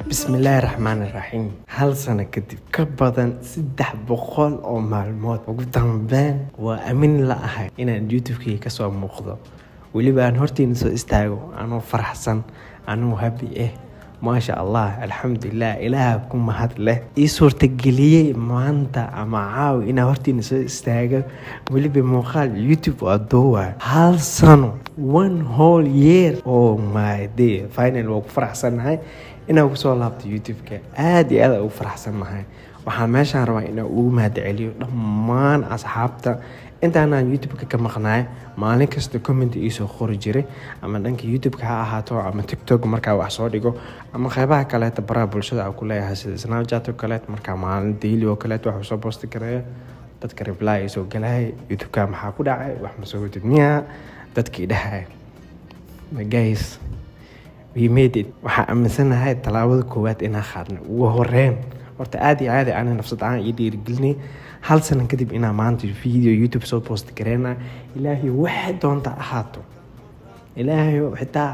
Bismillaahi raxmaani raxiim. Hal sano kadib, ka badan 300 oo maalmood, ugu dambeyn waa aamin la ahay inaan YouTube-kayga kasoo muuqdo, weliba aan hortiina soo istaago anoo faraxsan, anoo happy ah. Maasha Allah, alxamdulilah, Ilaaha ku mahad leh ii suurtageliyey maanta ama caawi inaan hortiina soo istaago, weliba muuqaal YouTube waa duuwayo. Hal sano, one whole year, oh my day! Final waa ku faraxsanahay inaan kusoo laabto YouTube-ka. Aad iyo aad ugu faraxsannahay. Waxaan meeshaan rabaa inaan ugu mahadceliyo dhammaan asxaabta intaanaan YouTube-ka ka maqnaay maalin kasta comment iisoo qori jiray, ama dhanka YouTube-ka ha ahaato, ama TikTok markaa wax soo dhigo, ama qeybaha kaleeta baraha bulshada aan ku leeyahay sida Snapchat oo kaleet. Markaa maalin daily oo kaleet wax soo posti kareeyo, dadka reply ay soo galay: "YouTube-ka maxaa ku dhacay? Wax ma soo wadid miyaa?" Dadkii dhahay, guys, we made it. Waxaan aaminsanahay tallaabada koowaad inaan qaadnay. Ugu horeyn horta aad iyo aad ana nafsad ahaan ii dhiirigelinay hal sano kadib inaan maanta video YouTube soo post gareyna. Ilaahay, waxay doonta ahaato, Ilaahay xitaa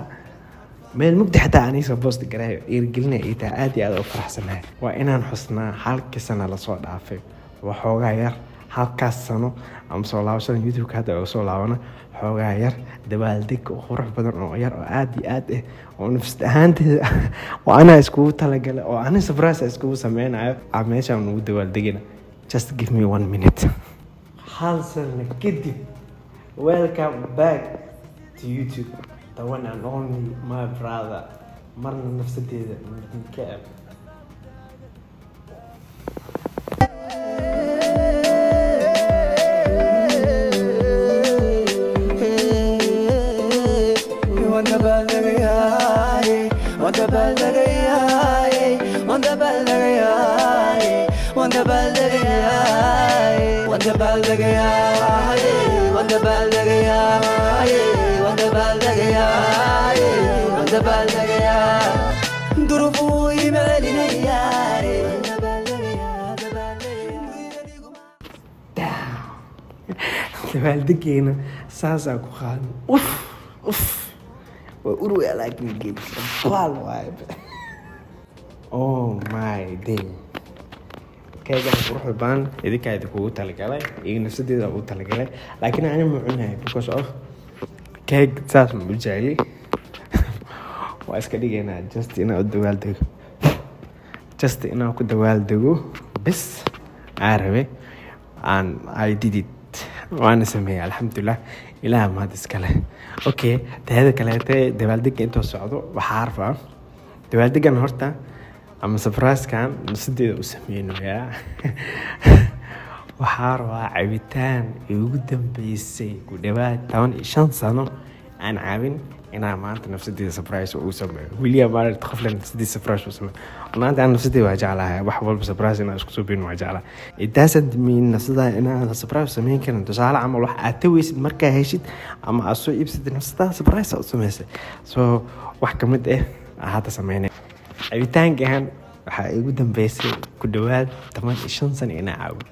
meel mugdi xitaa aan soo post gareeyo, dhiirigelinay ay tahay. Aad iyo aad u faraxsanahay. Waa inaan xusnaa halkii sano lasoo dhaafay waxoogaa yar, halkaas sano ama soo laabashada YouTube-ka hadda oo soo laabana, xoogaa yar dabaaldeg qurux badan oo yar oo aad iyo aad ah oo nafsad ahaanteeda oo anaa iskugu talagalay oo ani surprise iskugu sameynayo aa meeshaan ugu dabaaldegina. Just give me one minute. Hal sano kadib, welcome back to YouTube, the one and only, my brother, marna nafsadeeda ka eb. Dabaaldegeena saasaa ku qaadan. Uf uf, waa urwaa, laakiin geedbaal waaye. Oh my day! Keegan quruxda badan idinkaa idinkugu talagalay iyo nafsadeeda ugu talagalay, laakiin ani ma cunahay because of keeg saas ma u jecli. Waa iska dhigaynaa just inaan u dabaaldego, just inaan ku dabaaldego bis aa rabe. Aan I did it, waana sameeyey, alxamdulilah, Ilaah mahad iskale. Okay, teeda kaleete, dabaaldega intoo socdo waxaa rabaa dabaaldegan horta ama surprise-kan nafsadeeda u sameynayaa. Waxaa rabaa cabitaan igu dambeysay ku dhawaad 15 sano aan cabin inaan maanta nafsadeeda surprise ugu sameeyo. Weliya maalinta qof le nafsadiisa surprise u sameeyo. Maanta aan nafsadeeda waa jeclahay wax walba surprise inaan isku soo bin waa jeclahay. It doesn't mean nafsada inaan surprise sameyn karin. Tusaale camal, wax aad taweysid markaa heshid ama aad soo iibsatid, nafsadaa surprise aad u sameysay. So wax kamid ah hadda sameynay. Cabitaankan waxaa igu dambeysay ku dhawaad 15 sano inaan cabo,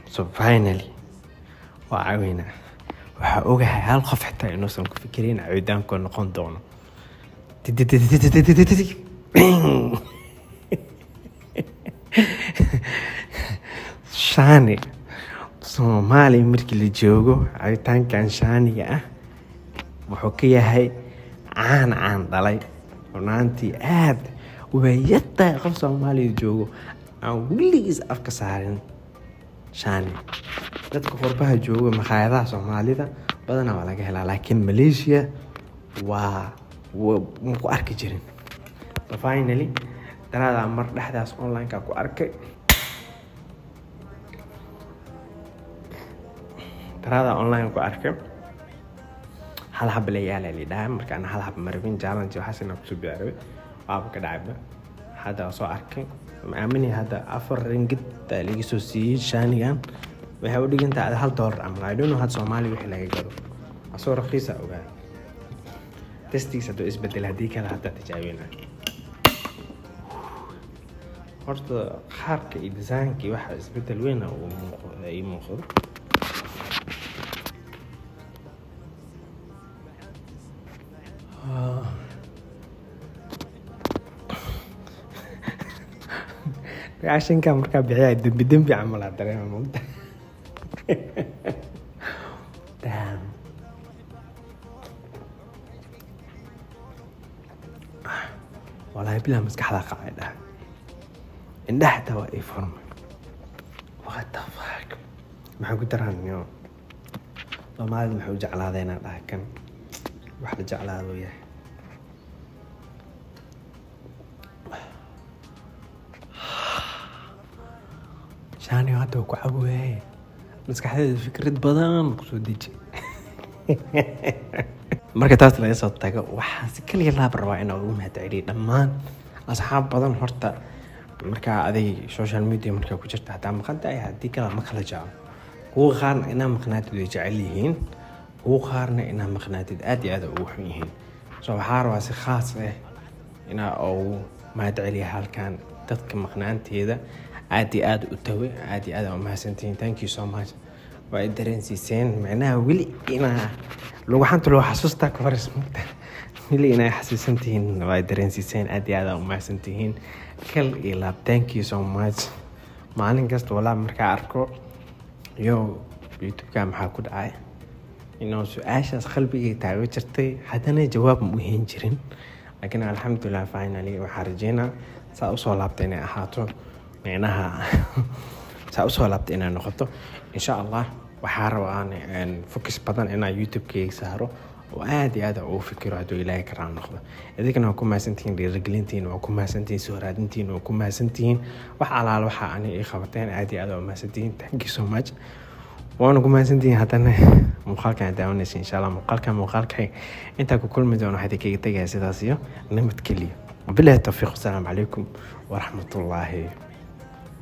so finally waa caweynaa. Waxaa ogahay hal qof xitaa inuusan ku fikirin cabitaanku noqon doono. Shaani Soomaaliya markii la joogo, cabitaankan shaaniga ah wuxuu ka yahay caan caan dhalay. Runaantii aad way yartahay qof Soomaaliya joogo aan weligiis afka saarin shaani. Dadka qurbaha jooga, makhaayadaha Soomaalida badanaa waa laga helaa, laakiin Malaysia waa ma ku arki jirin. So finally daraadaa mar dhexdaas online-ka ku arkay, daraadaa online ku arkay. Hal hab la yaala lidhaha. Marka ana hal hab marabin, challenge waxaas inaan kusoo biyaarabay, waaba ka dhacayba. Hadda waa soo arkay, ma aaminay. Hadda 4 ringgit baa laga soo siiyey shaanigan. Waxay u dhigantahay $1 camal. I don't know had Soomaaliya wixii laga gado, asoo raqiisa ogaa. Testigiisa hadduu isbedel, haddii kale hadda tijaabina. Horta qaabka iyo design-ka iyo waxa isbedel weyn uu muuqdo, ii muuqdo. Reactionka markaa bixiyaa dembi dembi camal aa dareema mogta. Damn. Walahi bilaa maskaxdaa qacay dhaha, indhaha xitaa waa ii furmay. What the fuck, maxaa ku daraan yo? Soomaalida maxay u jeclaadeen inaan dhaha kan wax la jeclaado yahay. Shaaniyo hadda waa ku caboyaye, maskaxdeeda fikrad badan kusoo deji. Marka taas laga soo tago, waxaa si kaliya laab rabaa inaan ugu mahadceliyo dhammaan asxaab badan. Horta markaa aday social media markaa ku jirta, hataa maqan tahay haddii kale, ma kala jeclo. Kuwa qaarna inaa maqnaatid way jecel yihiin, kuwa qaarna inaa maqnaatid aad iyo aad ugu xun yihiin. So waxaa rabaa si khaas ah inaa ugu mahadceliya halkan dadka maqnaanteeda aad iyo aad u tawe. Aad iyo aad aa umahadsantihiin, thank you so much. Waa i dareensiiseen macnaha weli inaa lugaxanta loo xasuustaa ka horeys mugta, weli inay xasuusantihiin. Waa i dareensiiseen, aad iyo aad aa umahadsantihiin, kal iyo laab, thank you so much. Maalin kasta walaa markaa arko yo YouTube-ka maxaa ku dhacay, inuu su-aashaas qalbigay taago jirtay, haddana jawaab ma u hen jirin. Laakiin alxamdulilah, finally waxaa rajeynaa saa usoo laabtay inay ahaato, micnaha saa usoo laabtay inay noqoto insha Allah. Waxaa rabaa focus badan inaa YouTube-kayga saaro oo aad iyo aad ugu fikiro hadduu Ilaahay karaan noqdo. Idinkana waa ku mahadsantihiin dhiirigelintiin, waa ku mahadsantihiin soo raadintiin, waa ku mahadsantihiin wax alaala waxaa ani ii qabateen. Aad iyo aad waa mahadsantihiin, thank you so much, waana ku mahadsantihiin. Haddana muuqaalkan aad daawanaysa, insha Allah muuqaalkan muuqaalka intaa ku kulmi doono, waxaa idinkaga tegaya sidaas iyo nabadgeliyo. Wabilahi tawfiiq, wasalaamu calaykum waraxmatullaahi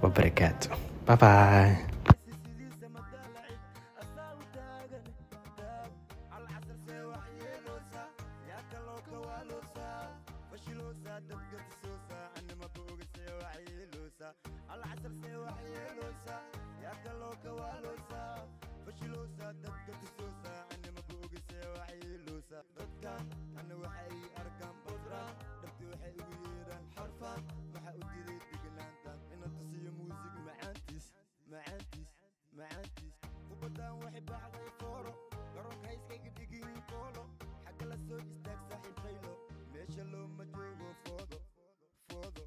wabarakaatu. Bye bye. Sidiisa madaalacid asaa u taagan taag alcasar see wax yeeloosaa, yaa kaloo kawaaloosaa, fashiloosaa, dadka tusoosaa, anima boogisee wax yeeloosaa, alcasar see wax yeeloosaa, yaa kaloo kawaaloosaa, fashiloosaa, dadka tusoosaa, anima boogisee wax yeeloosaa. Dadkan ana waxay ii arkaan badraan, dhabti waxay ugu yeeraan xarfaan. Waxa u diiday deganaantan inaan tusiyo muusig macaantiis macaantiis macaantiis. Kubaddaan waxay baxday fooro, garoonka hayskayga dhigin koolo, xagga la soo istaag saaxiib qaylo, meesha looma joogo foodo foodo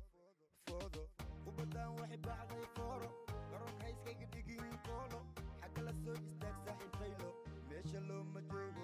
foodo. Kubaddaan waxay baxday fooro, garoonka hayskayga dhigin koolo, xagga la soo istaag saaxiib qaylo, meesha looma joogo.